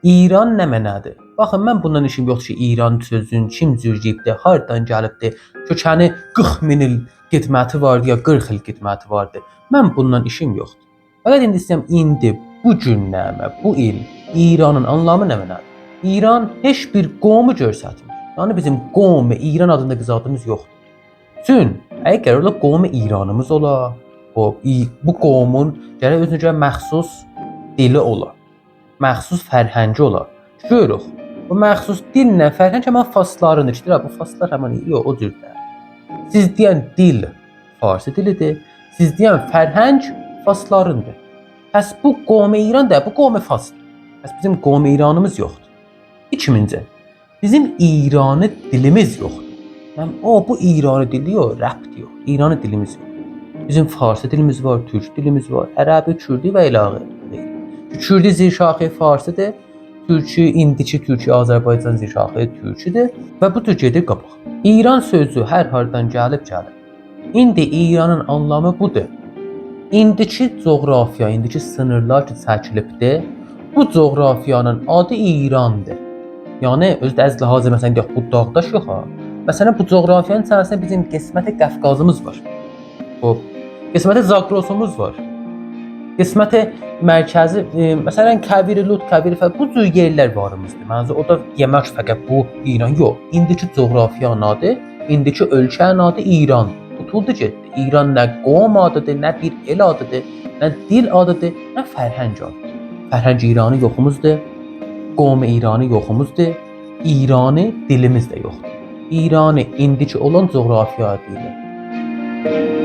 İran nə mənadır? Baxın, mən bundan işim yoxdur ki, İran sözün kim cürləyibdir, hardan gəlibdir, kökəni 40 min il qidməti vardı ya 40 il qidməti vardı. Mən bundan işim yoxdur. Fəqət indi istəyirəm indi bu günnəmə, bu il İranın anlamı nə mənadır? İran heç bir qomu göstərmir. Yəni bizim qom İran adında bir adımız yoxdur. Çün əgər ola qomu İranımız ola, o bu qomun gərək özünə görə məxsus dili ola, məxsus fərhəngi ola. Görürük. Bu məxsus dillə fərhəng həmin faslarındır. İşte bu faslar həmin yox, o cürdür. Siz deyən dil farsi dilidir. Siz deyən fərhəng faslarındır. Pəs bu qom İran da, bu qom Fasdır. Pəs bizim qom İranımız yoxdur. İkincisi, bizim İrani dilimiz yoxdur. Mən o bu İrani dili yox, rəbti yox. İrani dilimiz yox. Bizim farsi dilimiz var, türk dilimiz var, ərəbi, kürdi və ilə axir. Kürdi zirşaxı farsidir. Türkü, indiki Türkiyə, Azərbaycan zirşaxı türküdür və bu cür gedir qabaq. İran sözü hər hardan gəlib gəlir. İndi İranın anlamı budur. İndiki coğrafiya, indiki sınırlar ki çəkilibdir, bu coğrafiyanın adı İrandır. Yəni özü də əzli hazır məsələn deyək bu dağdaş yox ha. Məsələn bu coğrafiyanın içərisində bizim qisməti Qafqazımız var. Xoş. Qisməti Zagrosumuz var. Qisməti mərkəzi, məsələn Kəvir Lut, Kəvir Fə bu cür yerlər varımızdır. Mənzur o da demək fəqət bu İran yox. İndiki coğrafiyanın adı, indiki ölkənin adı İran. Qutuldu getdi. İran nə qovm adıdır, nə bir el adıdır, nə dil adıdır, nə fərhəng adıdır. Fərhəng İranı yoxumuzdur. Qovm İranı yoxumuzdur. İrani dilimiz də yoxdur. İranı indiki olan coğrafiya adı ilə.